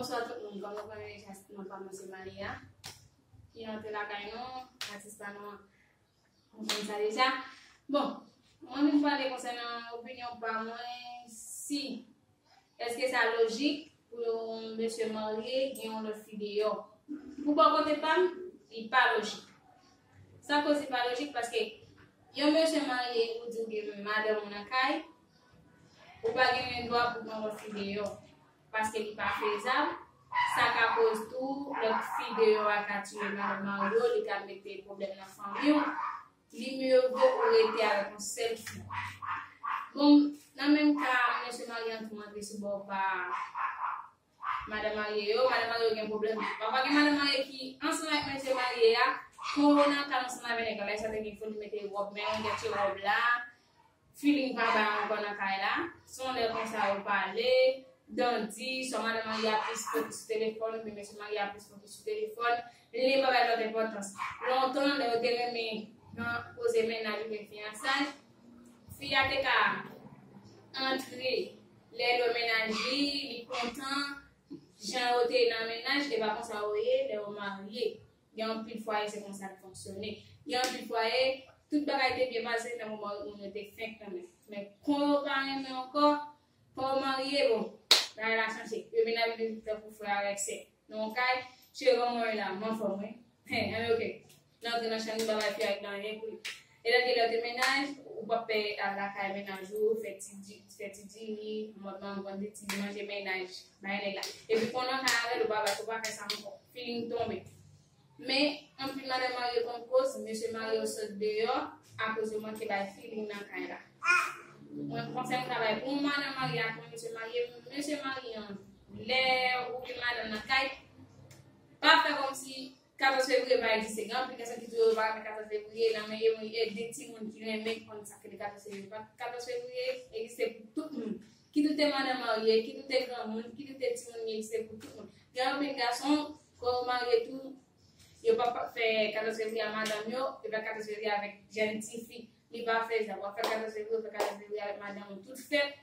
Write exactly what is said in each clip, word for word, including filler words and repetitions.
Bonswa tout moun, kòm nou konnen deja, non pa mwen se Malia ki antre lakay nou, atis pa nou an, nou konn sa deja. Bon, mwen vin pale konsènan opinyon pa mwen, si èske sa lojik pou yon mesye marye gen yon lòt fi deyò. Pou bò kote pa m, li pa lojik. Sa koz li pa lojik? Paske yon mesye marye, ou di w gen madanm ou nan kay, ou pa gen dwa pou gen lòt fi deyò. Paske li pa fezab, sa ka koz tou lòt fi deyò a ka tiye madanm mari w, li ka mete pwoblèm nan fanmi w. Li mye vo ou rete avèk yon sèl fi. Bon, nan menm ka, mesye marye an tou antre sou bò pa madanm marye yo, madanm marye yo gen pwoblèm. Pafwa gen madanm marye ki ansanm avèk mesye marye a, kon yo nan kay ansanm avèk nèg la, lè sa te gen foli mete wòb, men yon gèt wòb la, feeling pa bay ankò nan kay la. Se yon lè konsa yo pale, dandi, swa madanm marye a plis fokis sou telefòn, oubyen mesye marye a plis fokis sou telefòn, li pa bay lòt enpòtans. Lontan, lè yo te renmen nan koze mennaj oubyen fiyasay, fi a te ka antre lè l wè mennaj li, li kontan, jan yo te nan mennaj, e pa konsa yo ye lè yo marye. Gen anpil fwaye, se konsa l fonksyone. Gen anpil fwaye, tout bagay te byen pase nan moman moun yo te fenk renmen. Men, kon yo pa renmen ankò, kon yo marye, bon, bagay la chanje. Yo vin ap viv tankou frè avèk sè. Nan yon kay, cheri, kòman w ye la? M anfòm, wi. Hen, anben, oke. L antre nan chanm li, pa bay fi a anyen pou li. E lè gen lè te mennaj, ou p ap pè al lakay mennaj ou, fè ti di-, fè ti diri, mòd manman konn di ti manje mennaj, bay nèg la. Epi kon nan kay avè l, ou pa, ou pa fè sa ankò. Feeling tonbe. Men, anpil madanm marye konn koz, mesye marye yo sot deyò, akoz yo manke bay feeling nan kay la. Mwen, konsèy m ka bay pou yon madanm marye ak yon mesye marye, mesye marye an, lè ou gen madanm nan kay, pa fè kòmsi katòz fevriye pa egziste. Gen anpil gason ki di yo pa renmen katòz fevriye, nan men yo, e de timoun ki renmen konn sa k rele katòz fevriye. Katòz fevriye egziste pou tout moun. Kit ou te madanm marye, kit ou te granmoun, kit ou te timoun, li egziste pou tout moun. Gen anpil gason, kò yo marye tou, yo pa, pa fè katòz fevriye a madanm yo, yo fè katòz fevriye avèk jèn tifi. Li pa fè sa, w ap fè katòz fevriye, w fè katòz fevriye avèk madanm ou tout fèt.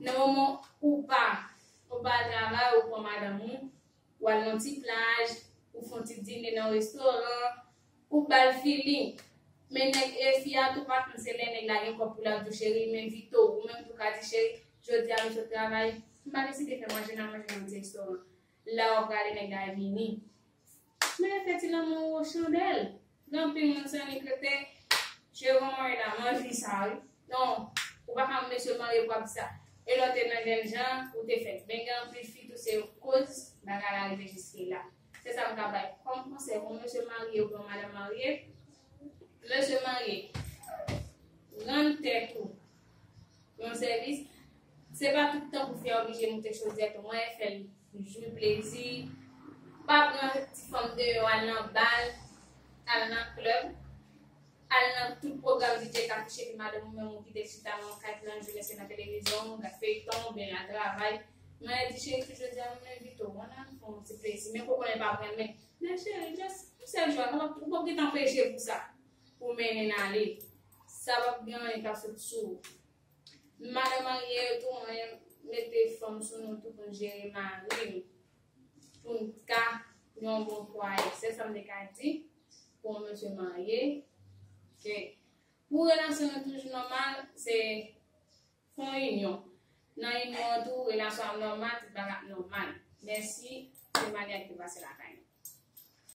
Nan moman ou pa, ou pa al travay, ou pran madanm ou, ou al nan ti plaj, ou fè yon ti dine nan restoran, ou ba l feeling. Men nèg e fi a tou pa konn se lè nèg la gen kòb pou l ap di w cheri, m envite w, ou menm tou ka di cheri, jodi a m sot travay, m pa deside fè manje, n a manje nan ti restoran. La w ap gade nèg la vini. Men fè ti lanmou chandèl. Gen anpil moun san ni kote, cheri, kòman w ye la, m anvi sa wi. Non, ou pa ka mesye marye pou ap di sa. E lè w te nan jèn jan, ou te fèt. Men gen anpil fi tou se yo koz bagay la rive jiske la. Se sa m ka bay kòm konsèy pou mesye marye oubyen madanm marye. Mesye marye, rann tèt ou yon sèvis. Se pa tout tan pou fi a oblije moute chodyè tou mwen, fè l jwi plezi. Pa pran ti fanm deyò, al nan bal, al nan klèb, al nan tout pwogram D J k afiche, epi madanm ou menm ou kite l chita nan yon kay, nan jounen se nan televizyon, gad feyton, oubyen l al travay. Mwen di cheri, tou jodi a mwen envite w, ann al fè yon ti plezi. Men kòkònèt pa pran men. Men cheri, just yon sèl jou, ou p ap, ou p ap gentan peche pou sa, pou mennen l ale. Sa p ap gen anyen k ap sot sou ou. Madanm marye yo tou, mwen mete fanm sou nou tou pou n jere mari nou. Pou n ka gen yon bon fwaye. Se sa m te ka di pou yon mesye marye. Ke pou relasyon nou toujou nòmal, se fè yon inyon. Nan inyon an tou, relasyon ap nòmal, tout bagay ap nòmal. Mèsi, se Malia ki te pase lakay nou.